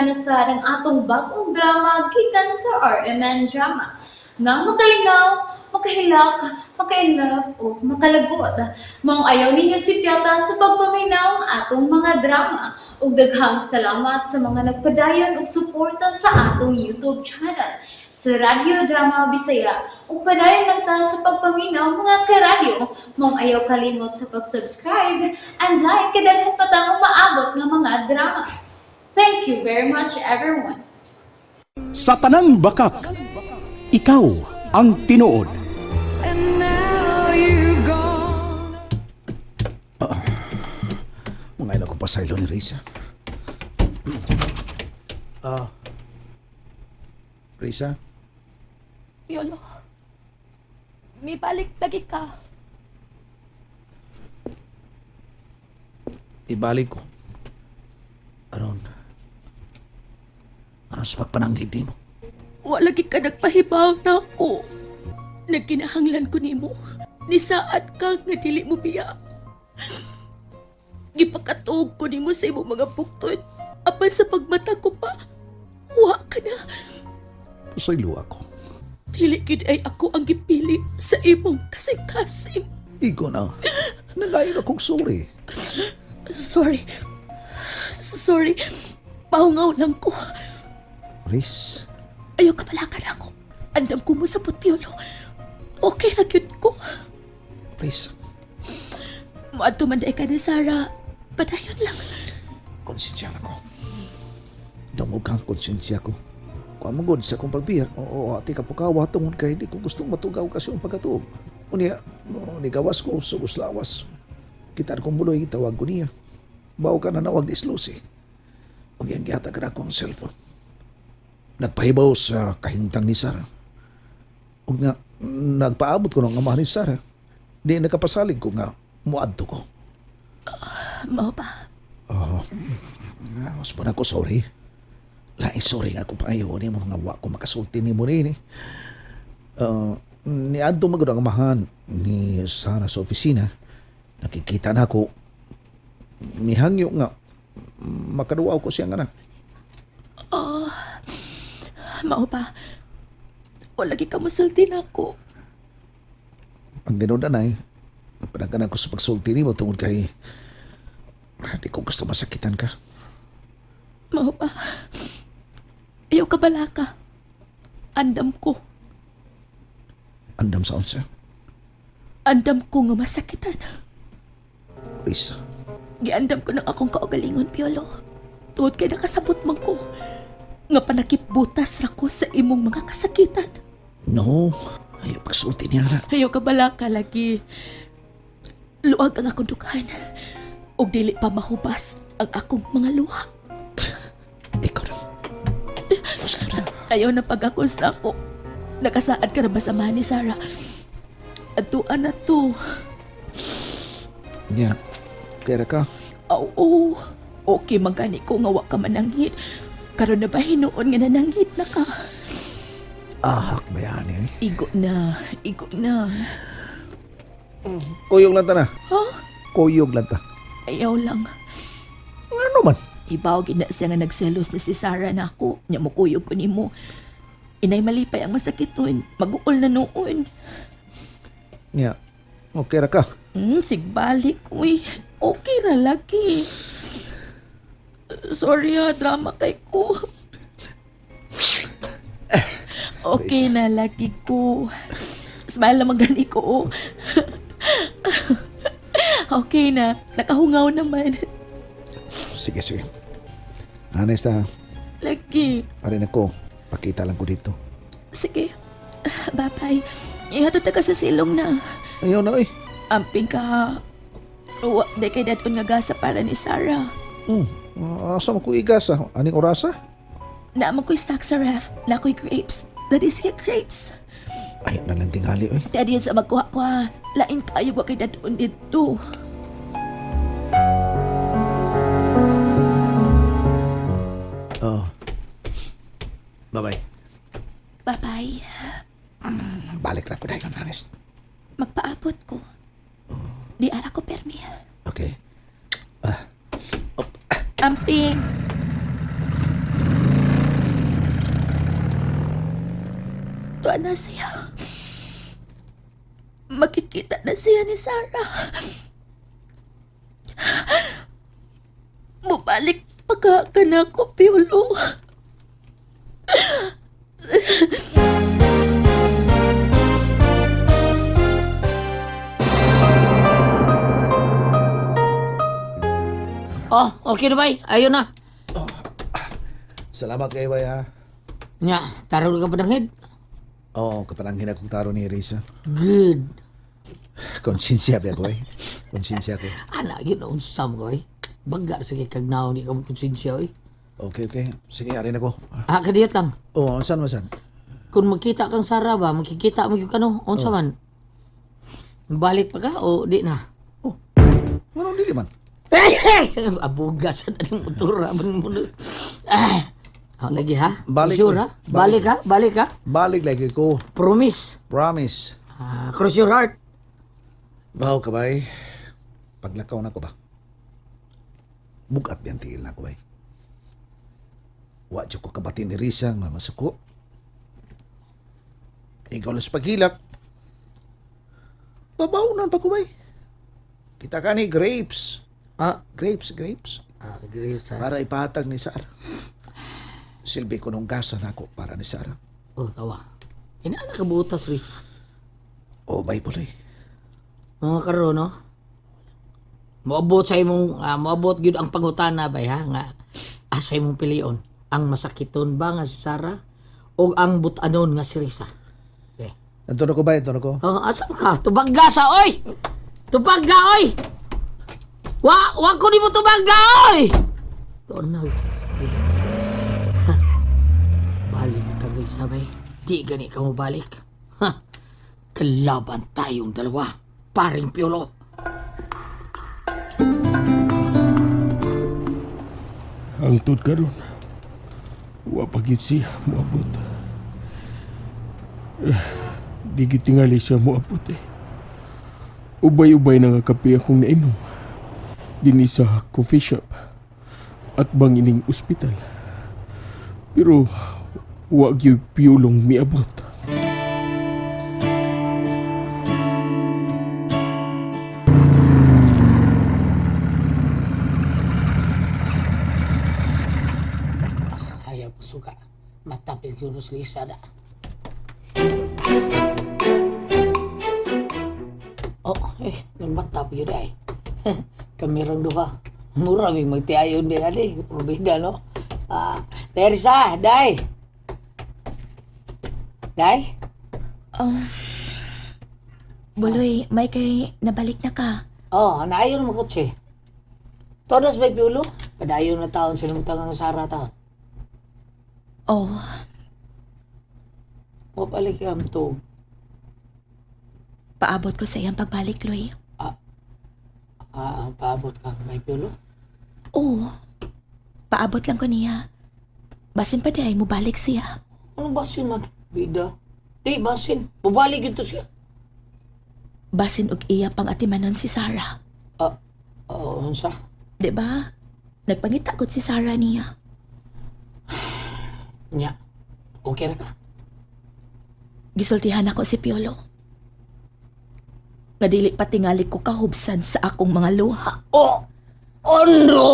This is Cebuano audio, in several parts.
Amihan na sad ang atong bagong drama gikan sa RMN Drama. Nga makalingaw, makahilak, maka-inlove o makalagot. Maong ayaw ninyo sipyata sa pagpaminaw ang atong mga drama. Ug daghang salamat sa mga nagpadayon og suporta sa atong YouTube channel sa Radyo Drama Bisaya. Ug padayon lang ta sa pagpaminaw, mga karadyo. Maong ayaw kalimot sa pag-subscribe and like kay daghan pa tang umaabot nga mga drama. Thank you very much, everyone. Sa tanang bakak, ikaw ang tinuod. And now you've gone. Mga ilang ko pasaylo ni Risa. Ah. Risa, Piolo, mibalik lagi ka. Ibalik ko. Aron sa pagpananghid nimo. Wala lagi ka nagpahibaw na ako. Nagkinahanglan ko nimo. Nisaad ka nga dili mo biya. Gipakatuog ko nimo sa imong mga buktod. Apan sa pagmata ko pa, wa ka na. Pasaylo ako. Dili gid ay ako ang gipili sa imong kasing-kasing. Igo na. Nagayon akong sorry. Sorry. Sorry. Paungaw lang ko. Riz, Ayaw kabalakan ako. Andam ko mo sa Piolo. Okay ra gyud ko. Riz, Muadto man day ka ni Sarah. Padayon lang. Konsensya na ko. Damog kang konsensya ko. Kung amagod sa akong pagbiyak, oo, ati ka pukawa tungod kay di ko gustong matugaw kasi ang pagkatuog. Unya, no, nigawas ko, sugos lawas. Kita kong buloy, tawag ko niya. Bao ka na nawag ni Lucy. Ug iyang gihatag na ako ang cellphone. Nagpahibaw sa kahimtang ni Sarah. Ug nga, nagpaabot ko ng amahan ni Sarah. Di nakapasalig ko nga, muadto ko. Mao ba? Oo. Mas mo na ko sorry. Lain sorry nga kung pangayo ni mo nga wa ko makasulti ni mo nini. Niadto magud ang amahan ni Sarah sa opisina. Nakikita na ako. Nihangyo nga makaduaw ko siyang anak. Mao ba? Wala lagi ka musulti na ako. Ang tinuod anay, nagpanagana ko sa pagsulti nimo tungod kay di ko gusto masakitan ka. Mao ba? Ayaw ka balaka. Andam ko. Andam sa unsa. Andam ko nga masakitan. Please. Giandam ko ng akong kaugalingon, Piolo. Tuod kay nakasabot man ko. Nga panakip butas ra ko sa imong mga kasakitan. No. Ayaw pagsulti niya na. Ayaw ka balaka lagi. Luag ang akong dughan. Og dili pa mahubas ang akong mga luha. Ikaw na. Gusto na. Ayaw na pag-akos na ako. Nakasaad ka na ba sa amahan ni Sarah? Adtuan na to. Niya. Kaya ka. Oo. Okay man gani ko nga wa ka mananghid. Karon na ba hinuon nga nananghid na ka? Ahak ba yan eh? Igo na, igo na. Kuyog lang ta na. Ha? Kuyog lang ta. Ayaw lang. Ano man? Ibaw gina siya nga nagselos na si Sarah na ako. Nya mukuyog ko nimo. Inay malipay ang masakiton. Maguol na noon. Niya. Okay ra ka. Sigbalik, uy. Okay ra lagi. Sorry ha, drama kay ko. Okay na lagi ko. Smile naman gani ko. Oh. Okay na. Nakahungaw naman. Sige, sige. Honest ha. Lagi. Parin ako. Pakita lang ko dito. Sige. Bye-bye. Ihatod ta ka sa silong na. Ayaw na eh. Amping ka. Wa, di kay dadon nga gasa para ni Sarah. Asa mo ko igasa? Aning orasa? Naman ko'y stock sa ref. Na ko'y grapes. That is here grapes. Ay, na lang tingali eh. Daddy yun sa magkuha-kuha. Lain kayo wa kay dadon dito. Oh. Bye-bye. Bye-bye. Balik na ko dayon, honest. Magpaabot ko. Di ara ko permi. Okay. Amping. Tuwa na siya. Makikita na siya ni Sarah. Mubalik pa ka na ako, Piolo. Oh, okay na bay. Ayun na. Salamat kay bay ha. Nya, tarong ka pananghid. Oo, kapananghin akong taro ni Risa. Good. Konsensya ba ako eh. Konsensya ko. Ana, yun ang unsam ko eh. Bangga sige kagnaw ni ka mo konsensya eh. Okay, okay. Sige, arin ako. Ah, kadiyot lang. Oo, saan man saan? Kung magkita kang Sara ba, magkikita mo yung kano, unsa man. Balik pa ka o di na? Oh, anong dili man? Abuga sa taning motor ha. Ah, oh, lagi ha? Balik, Sure eh. ha? Balik ha? Balik ha? Balik lagi ko. Promise. Promise. Ah, cross your heart. Baho ka bay. Paglakaw na ko ba? Bugat biyan tiil na ko bay. Wa jud ko kabati ni Risa nga masuko. Ikaw lang sa paghilak. Babaunan pa ko bay. Kita ka ni grapes. Ah, Grapes, grapes. ah grapes ha. Para ipatag ni Sarah. Silbi ko nung gasa na ako para ni Sarah. Oh, tawa. Ina na kabutas, Risa. O Bible eh. Mga karon no. Moabot sa imong moabot gyud ang pangutana bay ha nga asa imong pilion ang masakiton ba nga si Sara o ang butanon nga si Risa. Okay. Anton ako ba? Anton ako? Oh, asa ka? Tubagga sa oy. Tubagga oy. Wa wa ko nimo tubagga oy. Tuon na. Oy. Ha. Balik ka Risa bay. Di gani ka mo balik. Ha. Kalaban tayong dalawa. Paring Piolo. Hangtod karon. Wa pa gyud siya moabot. Eh, di gyud tingali siya moabot eh. Ubay-ubay na nga kape akong nainom. Dinhi sa coffee shop at bang ining ospital. Pero wa gyud piyulong miabot. Ayaw pasuka. Matapil ko sa lisa da. Oh, eh, nagmatap yun ay. Kamirang duha. Mura may magtiayon di ali. Probida, no? Ah, Teresa, day! Day? Buloy, may kay nabalik na ka. Oh, naayon mo kotse. Todas may piulo? Padayon na taon, sinumutang ang Sara taon. Oh, Mapalik ka to. paabot ko sa iyang pagbalik, Loy. Ah, paabot ka may piulo? Oo. Paabot lang ko niya. Basin pa di ay mubalik siya. Ano basin man? Bida. Di, basin. Bubalik ito siya. Basin og iya pang atimanon si Sarah. Ah, oo, unsa? 'Di ba? Nagpangita gud si Sarah niya. Nya. Okay ra ka? Gisultihan ako si Piolo. Nga dili pa tingali ko kahubsan sa akong mga luha. Oh! Oh no!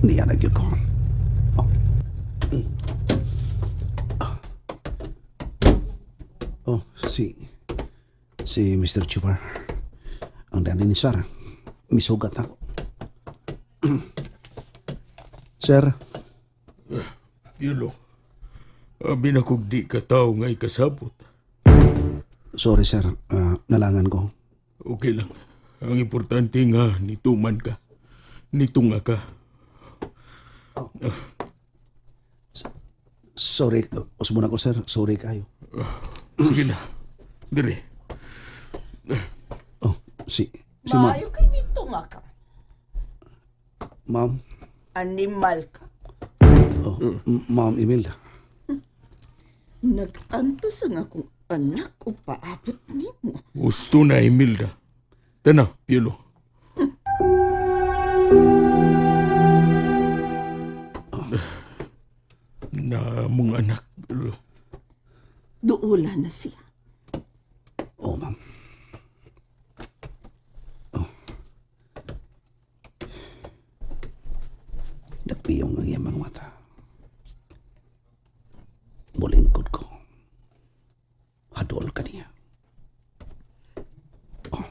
Niya na gyud ko. Oh. Oh, si Mr. Chubar. Ang dani ni Sarah. Misugat ako. Sir, Piolo, abi na kog di ka tao nga ikasabot. Sorry sir, ah, nalangan ko. Okay lang. Ang importante nga nituman ka. Nitunga ka. Sorry, usbon ako sir. Sorry kayo. Sige na. Dire. Oh, si ma'am. Maayo kay dito nga ka. Ma'am. Animal ka. Oh, Ma'am Imelda. Nag-antos ang akong anak o paabot nimo. Gusto na, Imelda. Tana, Piolo. Na mong anak, Piolo. Duula na siya. Oo, ma'am. Oh. Nagpiyong ang iyang mga mata. Mulingkod ko. Hadol ka niya. Oh.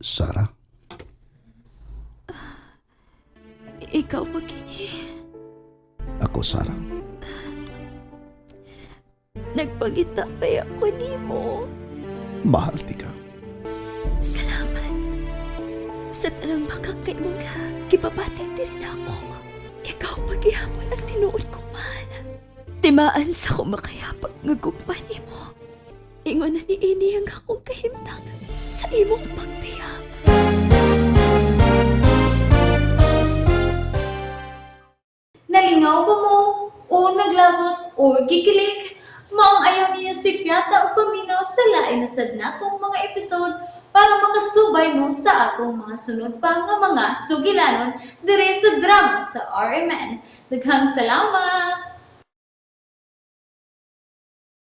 Sarah? Ikaw pa kini. Ako, Sarah. Nagpangita pa ako nimo. Mahal ti ka. Salamat. Sa tanang bakak kay mong gipabati diri nako. Ikaw paghihapon ang tinuod kong mahal. Timaan sa ko makayapag nga gugma nimo. Ingon na ni ini ang akong kahimtang sa imong pagbiya. Nalingaw ba mo? O naglagot o gikilig? Maong ayaw niyo si Piata o paminaw sa lain na sad natong mga episode para makasubay mo sa atong mga sunod pa nga mga sugilanon dire sa drama sa RMN. Daghang salamat!